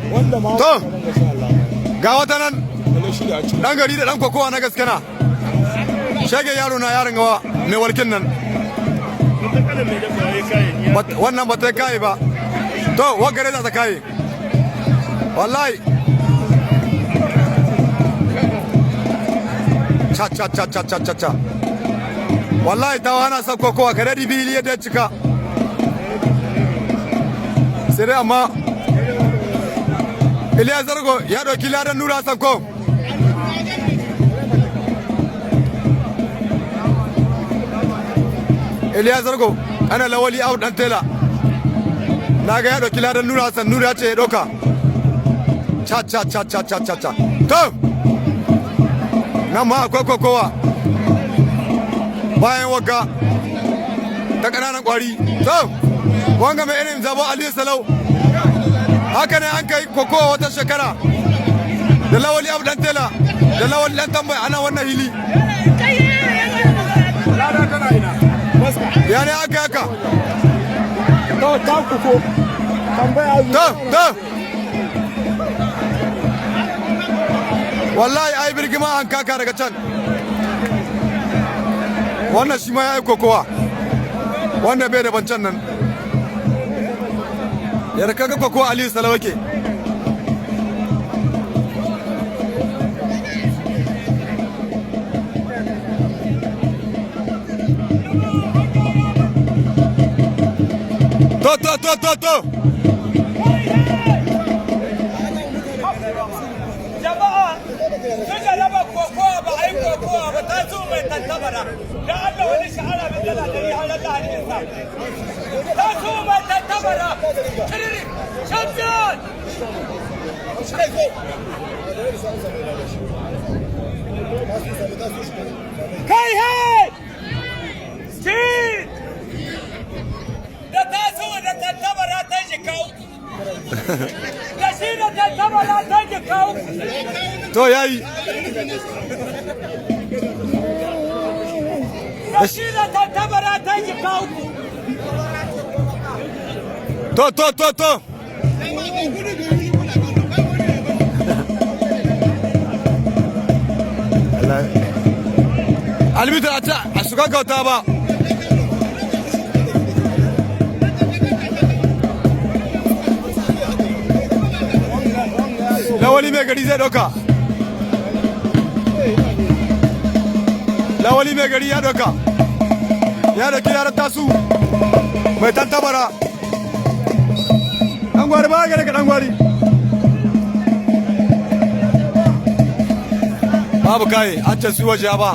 To, ga wata nan, dan gari da dan kokowa na gaske na. Shege yaro na yaron gawa mai walkin nan. Wannan ba ta kai ba. To, wagare za ta kai. Wallahi. Cha cha cha cha cha cha cha. Wallahi ta hana sa kokowa kare di bili yadda ya cika. Sai dai amma Iliya Zargo ya ɗauki ladan Nura Sanko. Iliya Zargo ana lawali au dan tela. Na ga ya ɗauki ladan Nura Hassan, Nura ya ce ya ɗauka. Cha cha cha cha cha cha cha. To! Nan ma akwai kokowa. Bayan wagga ta ƙananan ƙwari. To! Wanga mai irin zabo Aliyu Salau. Haka ne an kai kokowa wata shekara da lawali abu dan tela da lawali dan tambayi ana wannan hili. Ya ne aka haka? To, to. Wallahi ai birgima an kaka daga can. Wannan shi ma ya yi kokowa. Wanda bai da bancan nan. Yadda kaga kokowa Aliyu Salawa ke. To, to, to, to, to. Jama'a suka raba kokowa, ba a yi kokowa ba ta zo mai tantabara da Allah wani sha'ara mai dala 100 har Allah hannunsa ta zo mai tantabara kiriri champion. Kai hey ci da ta zo da tantabara ta jika uku da shi da tantabara ta jika uku. To yayi. Da shi da tantabara ta jika uku. To, to, to, to. Albitar a ce a shiga gauta ba. Lawali mai gari zai ɗauka. Lawali mai gari ya ɗauka. Ya ɗauki yaran tasu mai tantabara. Ɗan gwari ba gare ka ɗan gwari. Babu kai an ce su waje ba.